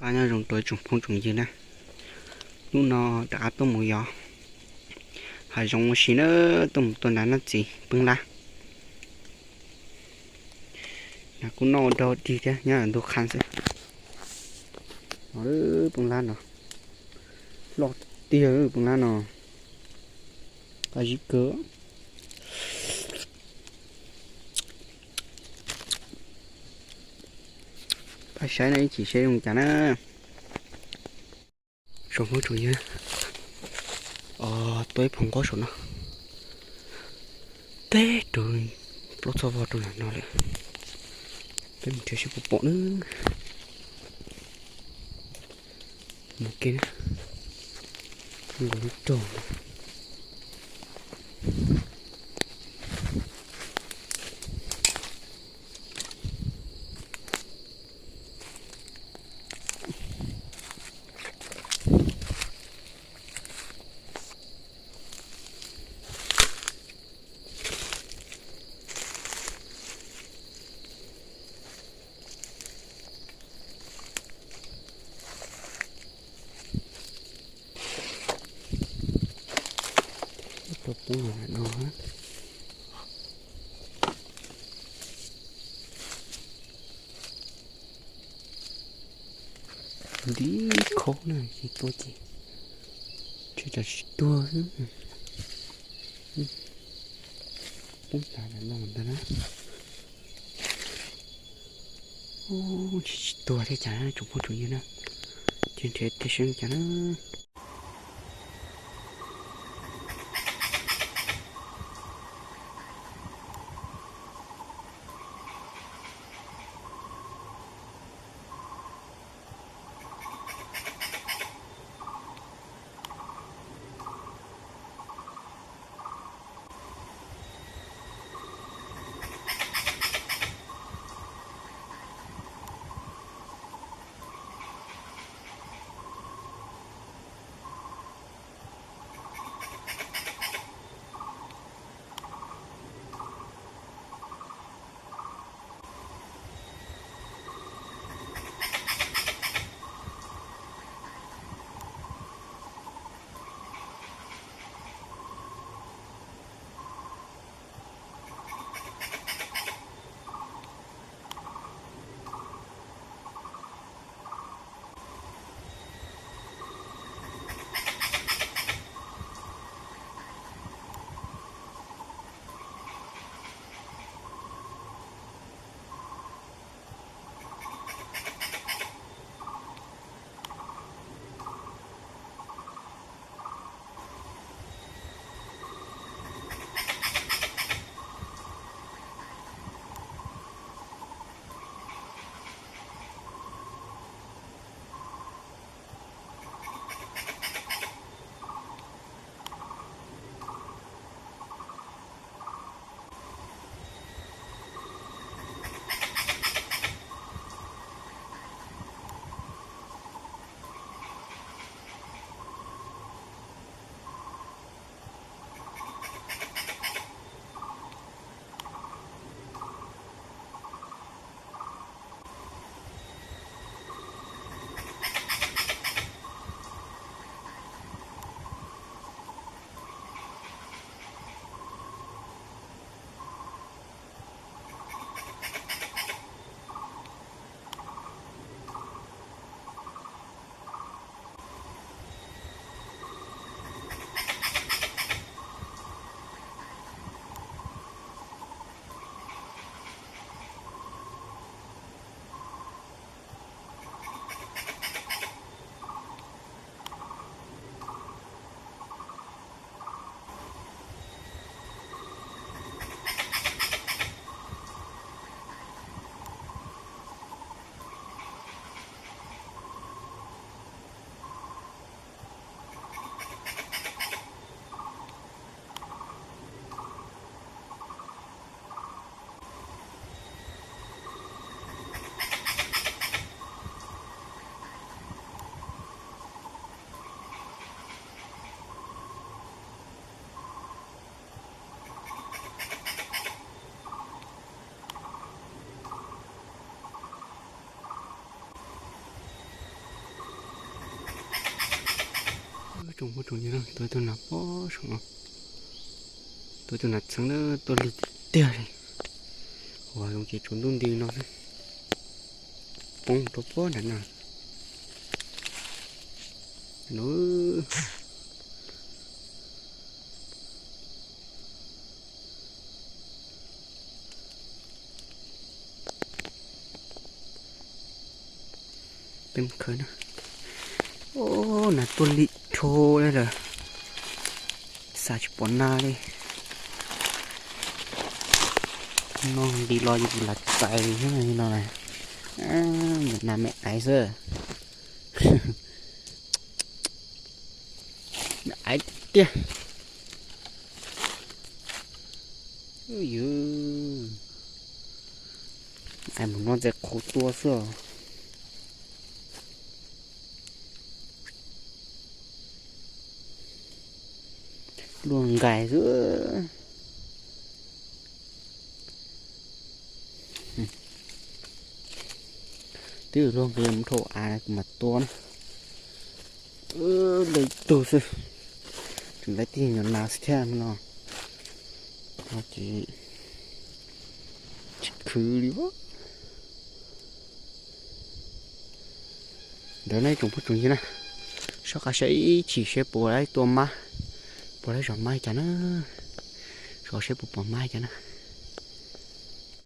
Qab nyob zoo rau ib tsoom phooj tsoom ywg na, hnub no rov qab tuaj mus yos hav zoov ua si na, tuaj mus tua nas noj txiv poob lab. Nas kuj noj ua dog dig thiab, nyob ntug qha xwb. No poob lab no, loj tiag poob lab no, qab zib kawg. Pab saib no ib chim seb zoo cas na. Tsoom phooj tsoom ywg, tua ib phaum nqaub saum no, teb rau plaub txoj vog rau nram no lawm. Peb mus nrhiav seb puas pom na. Mus ke na, nkaus lub rog. Ib tug poob ntawm no. Nti khob na, tsis tuag ces tsis, tsis tuag xwb. Poob tas ntawm no ntag na. Ub, tsis, tsis tuag thiab cas tsoom phooj tsoom ywg na. Ces nrhiav tej seb cas na. Tsoom phooj tsoom ywg, tua tus nas pob saum no, tua tus nas txheeb na, tuaj lig tiag tiag li. Uas zoo ces tsuas ntuj nti no xwb, poob rau pob nram no. Peb mus khawb na. Nas tuaj lig dhau li lawm, xav tsis pom nas li. No nti los yus lam txais li no, nas me aiv xwb. Me aiv tiag. Yus, aiv mus no ntxeev qhuav tua xwb os. Luaj nkais xwb. Twb luaj nkais mus dhau av kuv mam tua na. Ntawm tug xwb, tseem laib tib nyuag nas xwb thiab no. Ces tsis khwv li. Ntawd ne tsoom phooj tsoom ywg na, soj qab saib ib chim seb puas laib tua mab, puas laib zom mab cas na. Soj seb puas pom mab cas na.